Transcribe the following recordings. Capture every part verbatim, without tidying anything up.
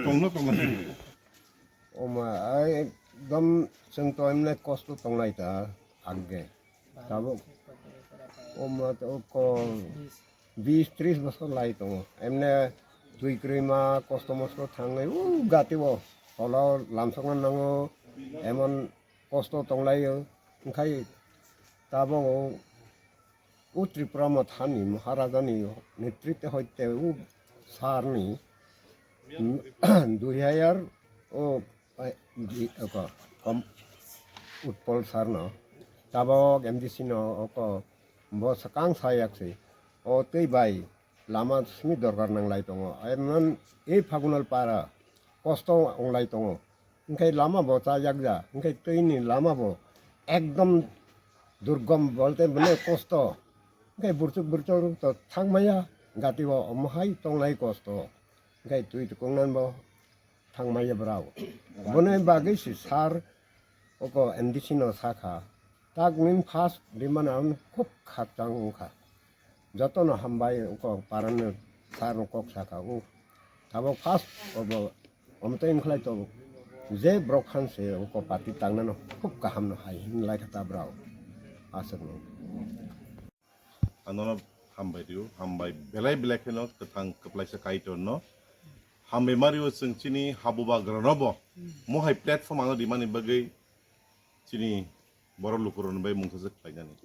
Tongno tongno. Oma ai ekdom chwng to emne kosto tonglai ta agge. Tabuk oma to ko bis tris bosor lai tongo. Emne twi kwrwi ma kosto mosto thangnai u gati o holo lamsokna nango emon kosto tonglaio. Wngkhai tabuk o Tripura Mothani Maharajani netrite hoite o sarni dui hajar o Utpol sarno tabok M D C no oko bo swkang sayak se o tei bai lama simi dorkar nanglai tongo. Emon ei Phagunal para kosto onglai tongo. Hingkhai lama bo chajak ja, hingkhai twi ni lama bo ekdom durgom bolte bole kosto. Hingkhai burchuk burchuk rok to thangmaya, gati bo omo hai tonglai kosto. Hingkhai twi tukungnan bo thangmaya brao. Boni bagwi si sar oko M D C no sakha. Tak nin first dimana ang khub khakchang wngkha. Jotono hambai oko parano sar no kok sakha. Tabok first obo Omo tei wngkhlai to je borok phan se o party tangnano khub kaham no hai hwn lai kha ta brao aswk no. Ang nono hambai rio, hambai belai belai kheno kwthang kwplaisa Kaitor no. Hambai ma rio chwng chini habubagra no bo. Mo hai platform ano rimani bagwi chini borok lukurokni bai mungsa se khlainani.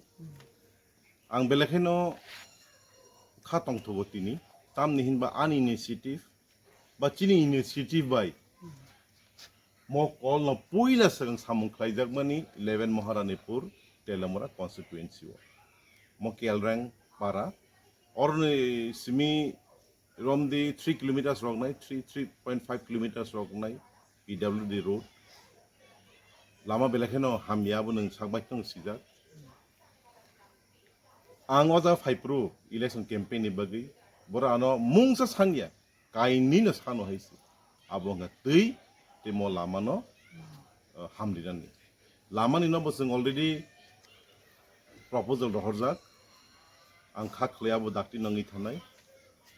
Ang belai kheno kha tongthogo tini, tamni hinba ani initiative ba chini initiative bai mo call no puila swkang samung khlaijakmani eleven Maharanipur Telamura constituency o. Mo Kelreng para oroni simi romdi three kilometers rok nai, three, three point five kilometers rok nai P W D road. Lama belai kheno hamya abo nwng sak bai kheno sijak. Ang o jaga phaiphuru election campaign ni bagwi, borok ano mungsa sanya, kainwi no sano hai se. Abo wngkha twi tei mo lama no, uh, hamrinani. Lama ni no bo chwng already proposal rohorjak. Ang kha khlai abo dakti nangwi thanai.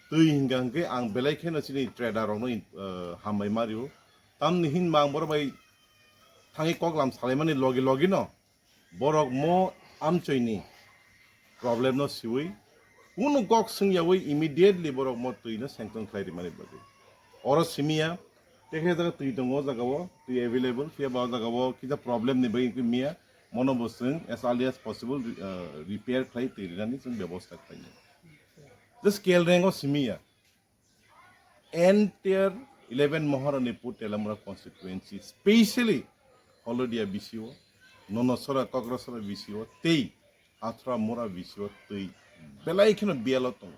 Twi hingka hingke ang belai kheno chini trader rok no, uh, hambai mario. Tamni hinba ang borok bai thangwi koklam salaimani logi logi no. Borok mo amchoini problem no siwi kunu kok swngyawi immediately borok mo twi no sanction khlai rimani bagwi. Oro simiya, tekhe jaga twi tongo, o jaga o twi available, phiya ba o jaga o kisa problem ni bagwi wngkhe miya, mono bo chwng as early as possible, uh, repair khlai twi rinani chwng bebosta khlainai. Just Kelreng o simiya. Entire eleven Maharanipur Telamura constituency, specially Holodia B C O, Nonosora, Kokrasora B C O, tei Athra Mura B C O twi belai kheno biyalo tongo.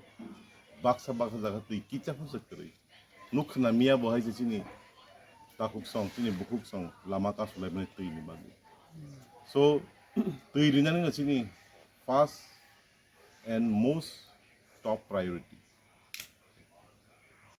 Baksa baksa jaga twi kicha phano se kwrwi. Nuk khna miya bo hai se chini takhuk song, chini bukhuk song lama kasulaimani twi ni bagwi. So, twi rinani no chini first and most top priority.